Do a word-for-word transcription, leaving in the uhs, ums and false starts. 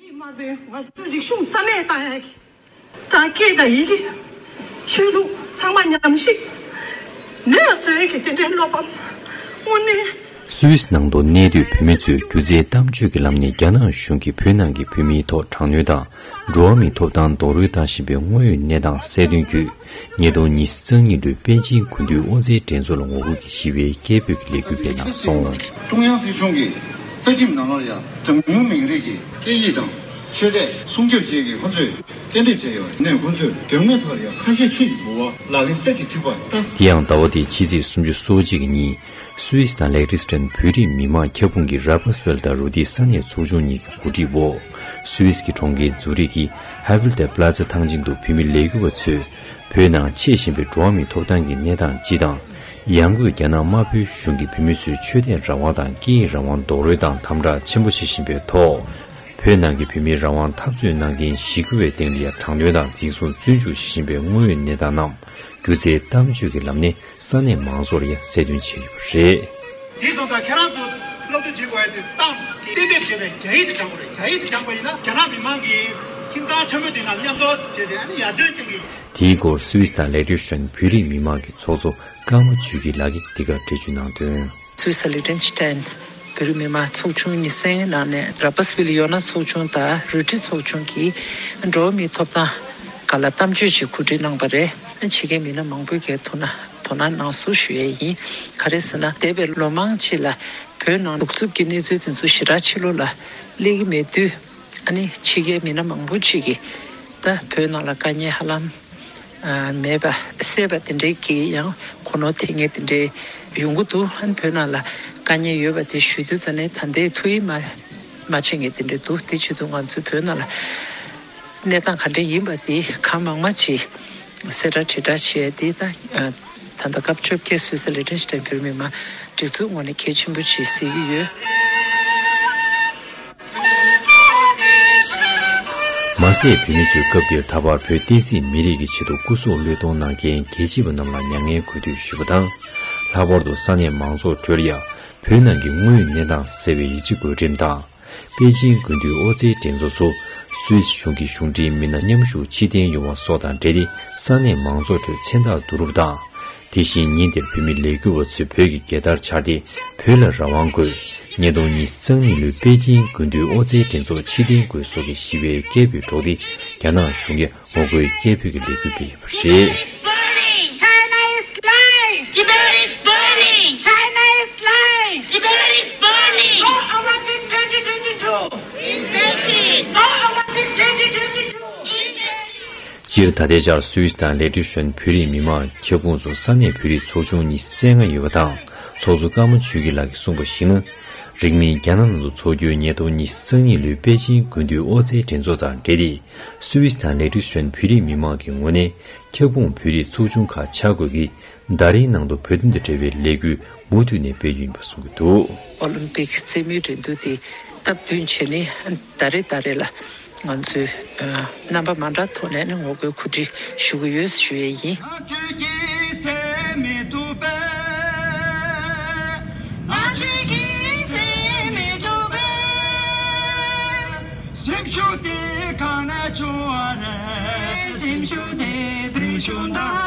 དམར་པོས་ང་ཚོའི་རིག་གཞུང་རྩ་མེད་བཏང་ཡ་གི་དང་སྐད་དང་ཡི་གེ། ཆོས་ལུགས་ཚང་མ་ཉམས་ཞིབ་མེད་པ་བཟོ་ཡ་གི་དེ་འདྲའི་བློ་ཕམ་དངོས་གནས། སུད་སི་ནང་དུ་གནས་སྡོད་བོད་མི་ཚོས་སྒྱུ་རྩལ་གཏམ་བརྗོད་ཀྱི་ལམ་ནས་རྒྱ་ནག་གཞུང་གིས་བོད་ནང་གི་བོད་མིའི་ཐོག་དྲག་གནོན་དང་འགྲོ་བ་མིའི་ཐོབ་ཐང་རྡོག་རོལ་བཏང་བཞིན་པའི་དངོས་ཡོད་གནས་སྟངས་གསལ་སྟོན་བརྒྱུད། ཉིས་སྟོང་ཉི་ཤུ་རྩ་གཉིས་ལོའི་པེ་ཅིང་དགུན་དུས་ཨོ་རྩལ་འགྲན་ཚོགས་ལ་ངོ་རྒོལ་གྱི་ཞི་བའི་སྐད་འབོད་ཀྱི་ལས་འགུལ་སྤེལ་གནང་སོང་། ཀྲུང་དབྱང་སྲིད་གཞུང་གི་རྩ་ཁྲིམས་ནང་ལོགས་ཡང་གྲངས་ཉུང་མིང་རིགས་ཀྱི་སྐད་ཡིག་དང་ཆོས་དད་སྲུང་སྐྱོབ་བྱེད་ཀྱི་ཁོ་ཚོས་གཏན་འབེབས་བྱས་ཡོད་ནས། ཁོ་ཚོས་དོན་དངོས་ཐོག་ལ་ཡང་ཁ་ཞེ་ཆོས་ཀྱི་འབུལ་བ་ལག་ལེན་གསེར་གྱི་ཐིགས་པ་ལྟ། དེ་ཡང་ཟླ་བ་འདིའི་ཕྱི་ཚེས་སུམ་ཅུ་སོ་གཅིག་གི་ཉིན། སུད་སི་དང་ལེག་ཏི་སི་ཊན་བོད་རིགས་མི་མང་ཁྱབ་ཁོངས་ཀྱི་ར་པ་སི་ཝེལ་དང་རུ་ཏི་ས་གནས་ཚོགས་ཆུང་གཉིས་ཀྱི་གོ་སྒྲིག་འོག་སུད་སི་གི་གྲོང་ཁྱེར་ཛུ་རིག་གི་ཧ་ཝིལ་ཏེ་པ་ལ་ཛ་ཐང་ཆེན་དུ་བོད་མི་ལས་འགུལ་བ་ཚོས་བོད་ནང་འཕྱད་བཞིན་པའི་འགྲོ་བ་མིའི་ཐོབ་ཐང་གི་གནས་སྟངས་སྤྱི་དང་། ཡང་སྒོས་རྒྱ་ནག་དམར་པོའི་གཞུང་གིས་བོད་མི་ཚོའི་ཆོས་དད་རང་དབང་དང་སྐད་ཡིག་རང་དབང་རྡོག་རོལ་དང་དམ་དྲག་ཆེན་པོ་བྱེད་བཞིན་པའི་ཐོག་བོད་ནང་གི་བོད་མིའི་རང་དབང་འཐབ་རྩོད་གནང་མཁན་ཞི་རྒོལ་བའི་སྟེང་ལ་ཡང་དྲག་གནོན་དང་འཛིན་བཟུང་བཙོན་འཇུག་བྱེད་བཞིན་པའི་དངོས་ཡོད་གནས་སྟངས་རྣམས་སྒྱུ་རྩལ་གཏམ་བརྗོད་ཀྱི་ལམ་ནས་ས་གནས་མང་ཚོགས་ལ་ཡང་གསལ་སྟོན་བྱས་ཡོད་པ་རེད། དེ་སོང་ཙང་ཁྱེད་རང་ཚོ་སློབ་གསོ་བྱེད་དགོས་ཡ་དེ་ཏང་གཏན་འབེབས་བྱས་པའི་རྒྱ་ཡིག་དེ་སྦྱང་དགོས་རེད། རྒྱ་ཡིག་དེ་སྦྱངས་པ་ཡིན་ན་རྒྱ་ནག་མི་མང་གིས་ཁྱིམ་ཚང་ཆེན་པོ་དེ་ནང་མཉམ་དུ་བྱས་ཏེ་ཨ་ནི་ཡར་ཐོན་བྱེད་ཀྱི། དེའི་སྐོར་སུད་སི་དང་ལེག་ཏི་སི་ཊན་བོད་རིགས་མི་མང་གི་ཚོགས་གཙོ་ཀརྨ་ཆོས་སྐྱིད་ལགས་ཀྱིས་འདི་གར་འགྲེལ་བརྗོད་གནང་དོན། སུད་སི་ལེག་ཏེན་སི་ཊན་བོད་རིགས་མི་མང་ཚོགས་ཆུང་ཉེར་གསུམ་ནང་ནས་ར་པ་སི་ཝིལ་ཡོ་ན་ཚོགས་ཆུང་དང་རུ་ཏི་ཚོགས་ཆུང་གིས་འགྲོ་བ་མིའི་ཐོབ་ཐང་སྒང་ལ་གཏམ་བརྗོད་ཅིག་གོ་སྒྲིག་གནང་བ་རེད། ཕྱི་རྒྱལ་མི་སྣ་མང་པོས་ཀྱང་དོ་སྣང་དོ་སྣང་གནང་སོང་ཞུ་ཡས་ཡིན། ག་རེ་ཟེར་ན་འདས་པའི་ལོ་མང་ཅིག་ལ་བོད་ནང་གདུག་རྩུབ་ཀྱི་གནས་ཚུལ་དེ་ཚོ་ཞེ་དྲག་ཕྱི་ལོགས་ལ་སླེབས་ཀྱི་མེད་དུས། ཨ་ནི་ཕྱི་རྒྱལ་མི་སྣ་མང་པོ་ཅིག་གིས་ད་བོད་ནང་ལ་དཀའ་ངལ་ཧ་ལམ་ཨ་མེད་པ་སེལ་བ་དེ་འདྲའི་གི་ཡང་གོ་ནོར་ཐེབས་མཁན་དེ་འདྲའི་ཡོང་གི་འདུག་ཨ་ནི་བོད་ནང་ལ་དཀའ་ངལ་ཡོད་པ་དེ་ཞུ་དུས་ཙམ་ནས་ད་ལྟའི་ཐུགས་ཡིད་མ་མ་ཆེས་མཁན་དེ་འདྲ་འདུག་དེ་བྱེད་དུས་ང་ཚོའི་བོད་ནང་ལ་གནས་སྟངས་ག་འདྲ་ཡིན་པ་དེ་གང་མང་མང་ཅིག་གསལ་བསྒྲགས་དྲིལ་བསྒྲགས་བྱས་ཏེ། ད་ད་ལྟ་སྐབས་བཅོ་བརྒྱད་སུད་སི་ལེག་ཏེན་སི་ཊན་བོད་མི་མང་སྒྲིག་འཛུགས་ངོས་ནས་གལ་ཆེན་པོ་ཅིག་གཟིགས་ཀྱི་ཡོད། མ་ཟད་བོད་མི་ཚོས་སྐབས་དེར་ད་བར་བོད་བསྟན་སྲིད་མི་རིགས་ཀྱི་ཆེད་དུ་སྐུ་སྲོག་བློས་གཏོང་གནང་མཁན་རྒྱལ་གཅེས་པ་རྣམས་ལ་མྱ་ངན་གུས་འདུད་ཞུ་བ་དང་། ལྷག་པར་དུ་ས་གནས་མང་ཚོགས་ཁྲོད་ལ་ཡང་བོད་ནང་གི་དངོས་ཡོད་གནས་སྟངས་གསལ་བའི་ཡིག་ཆ་བཀོད་འགྲེམས་དང་། པེ་ཅིང་དགུན་དུས་ཨོ་རྩལ་འགྲན་ཚོགས་སུ་སུད་སི་གཞུང་གི་གཞུང་འབྲེལ་མི་སྣ་མཉམ་ཞུགས་ཕྱིར་འཐེན་ཡོང་བ་སོགས་དང་འབྲེལ་ཏེ་ས་གནས་མང་ཚོགས་ཁྲོད་མཚན་རྟགས་བསྡུ་རུབ་དང་། དེ་བཞིན་ཉིན་དེར་བོད་མི་ལས་འགུལ་བ་ཚོས་བོད་ཀྱི་རྒྱལ་དར་འཕྱར་ཏེ་བོད་ལ་རང་དབང་དགོས། ཉིས་སྟོང་ཉི་ཤུ་རྩ་གཉིས་ལོའི་པེ་ཅིང་དགུན་དུས་ཨོ་རྩལ་འགྲན་ཚོགས་ཕྱིར་འཐེན་དགོས་སོགས་ཀྱི་ཞི་བའི་སྐད་འབོད་སྒྲོག་སྟེ་རྒྱ་ནག་གཞུང་གིས་ངོ་རྒོལ་སྐད་འབོད་ཀྱི་ལས་འགུལ་སྤེལ་ཡོད་པ་རེད། Burning! China is lying! Tibet is burning! China is lying! Tibet is burning! No Olympic twenty twenty-two! In Beijing! No Olympic twenty twenty-two! In Beijing! སྤྱིར་ད་ལྟའི་ཆར་སུད་སི་དང་ལེག་ཏེན་སི་ཊན་བོད་རིགས་མི་མང་ཁྱབ་ཁོངས་སུ་ས་གནས་བོད་རིགས་ཚོགས་ཆུང་ཉི་ཤུ་རྩ་ལྔ་ཡོད་པ་དང་། ཚོགས་གཙོ་ཀརྨ་ཆོས་སྐྱིད་ལགས་ཀྱིས་གསུངས་པར་གཞིགས་ན། རིང་མིན་རྒྱ་ནག་ནང་དུ་འཚོགས་རྒྱུའི་ཉིས་སྟོང་ཉི་ཤུ་རྩ་གཉིས་ལོའི་པེ་ཅིང་དགུན་དུས་ཨོ་རྩལ་འགྲན་ཚོགས་དང་འབྲེལ་ཏེ། སུད་སི་དང་ལེག་ཏེན་སི་ཊན་བོད་རིགས་མི་མང་གི་ངོས་ནས་ཁྱབ་ཁོངས་བོད་རིགས་ཚོགས་ཆུང་ཁག་ཆ་བགོས་ཀྱིས། ཟླ་རེའི་ནང་དུ་བོད་དོན་དང་འབྲེལ་བའི་ལས་འགུལ་མུ་མཐུད་ནས་སྤེལ་རྒྱུ་ཡིན་པ་གསུངས་ཀྱི་འདུག་ཨོ་ལིམ་པིག་རྩེད་མོའི་འགྲན་བསྡུར་དེ་སྟབས་བསྟུན་བྱས་ནས་ཟླ་རེ་ཟླ་རེ་ལ་ང་ཚོས་ཨ་རྣམ་པ་མ་འདྲ་ཐོག་ནས་ནི་ངོ་རྒོལ་གོ་སྒྲིག་ཞུ་གི་ཡོད་ཞུ་ཡས་ཡིན། སེམས་ཤུགས་དེ་གང་ནས་བྱུང་བ་རེད། སེམས་ཤུགས་དེ་བོད་གཞུང་དང་